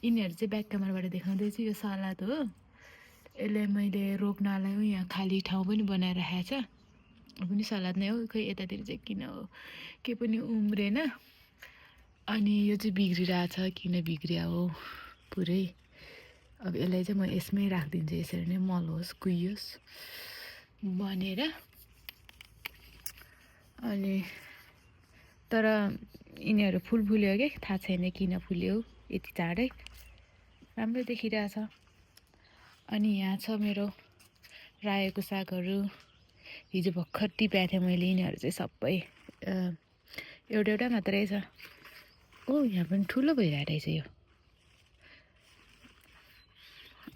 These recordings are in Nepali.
यिनीहरू चाहिँ ब्याक क्यामेराबाट देखाउँदैछु यो सलाद हो। यसलाई मैले रोप्नलाई यहाँ खाली ठाउँ पनि बनाएर राखेको छ। पनि सलाद नै हो, खोइ यतातिर चाहिँ किन हो के पनि उम्रेन। अनि यो चाहिँ बिग्रिरहेछ, किन बिग्रिया हो पुरै। अब यसलाई चाहिँ म यसमै राखिदिन्छु, यसरी नै मल होस् कुहियोस् भनेर। अनि तर यिनीहरू फुल फुल्यो कि थाहा छैन किन फुल्यो यति चाँडै, राम्रो देखिरहेछ। अनि यहाँ छ मेरो रायोको सागहरू, हिजो भर्खर टिपेको थिएँ मैले। यिनीहरू चाहिँ सबै एउटा एउटा मात्रै छ। ओ यहाँ पनि ठुलो भइरहेको रहेछ यो।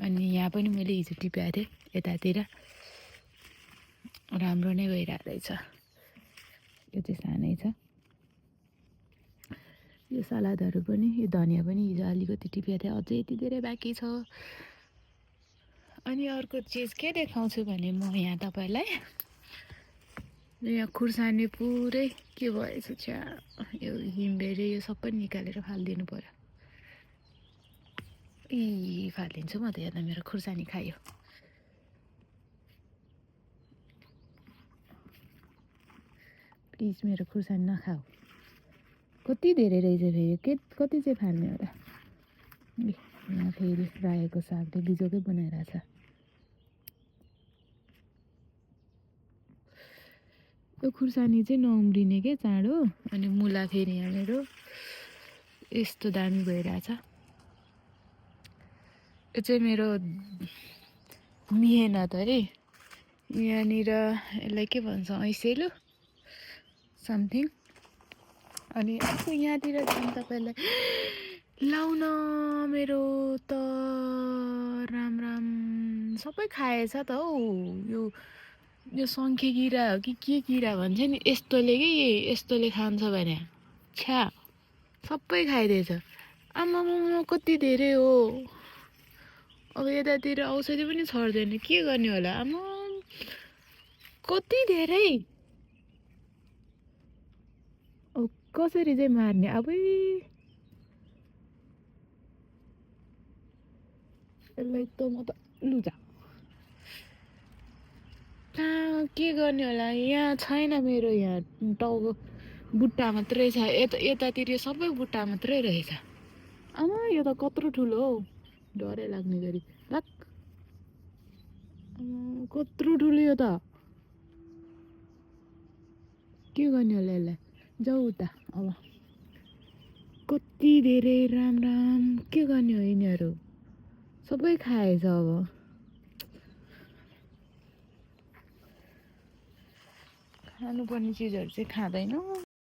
अनि यहाँ पनि मैले हिजो टिपेको थिएँ यतातिर, राम्रो नै भइरहेको रहेछ। यो चाहिँ सानै छ। यो सलादहरू पनि, यो धनियाँ पनि हिजो अलिकति टिपेको थिएँ, अझै यति धेरै बाँकी छ। अनि अर्को चिज के देखाउँछु भने म यहाँ तपाईँलाई यहाँ खुर्सानी पुरै के भएछ छ्या, यो हिमबेरे यो सबै निकालेर फालिदिनु पर्यो। फालिदिन्छु म त, यहाँ त मेरो खुर्सानी खायो। प्लिज मेरो खुर्सानी नखाऊ। कति धेरै रहेछ फेरि, कति चाहिँ फाल्ने होला। यहाँ फेरि रायोको सागले बिजोकै बनाइरहेछ। यो खुर्सानी चाहिँ नउम्रिने के चाँडो। अनि मुला फेरि यहाँ मेरो यस्तो दामी भइरहेछ। यो चाहिँ मेरो मिहिनेत अरे। यहाँनिर यसलाई के भन्छ, ऐसेलु समथिङ। अनि अर्को यहाँतिर चाहिँ तपाईँलाई लाउन मेरो त राम राम सबै खाएछ त हौ। यो सङ्खे किरा हो कि के किरा भन्छ नि, यस्तोले कि यस्तोले खान्छ भने छ्या सबै खाइदिएछ। आमामा कति धेरै हो। अब यतातिर औषधि पनि छर्दैन, के गर्ने होला। आमा कति धेरै। अब कसरी चाहिँ मार्ने अब। यसलाई त म त लुजा के गर्ने होला। यहाँ छैन मेरो, यहाँ टाउको बुट्टा मात्रै छ। यतातिर सबै बुट्टा मात्रै रहेछ। आमा यो त कत्रो ठुलो हौ, डरै लाग्ने गरी। लाक कत्रो ठुलो यो त, के गर्ने होला यसलाई। जाऊ उता। अब कति धेरै राम राम, के गर्ने हो यिनीहरू, सबै खाएछ। अब खानुपर्ने चिजहरू चाहिँ खाँदैन।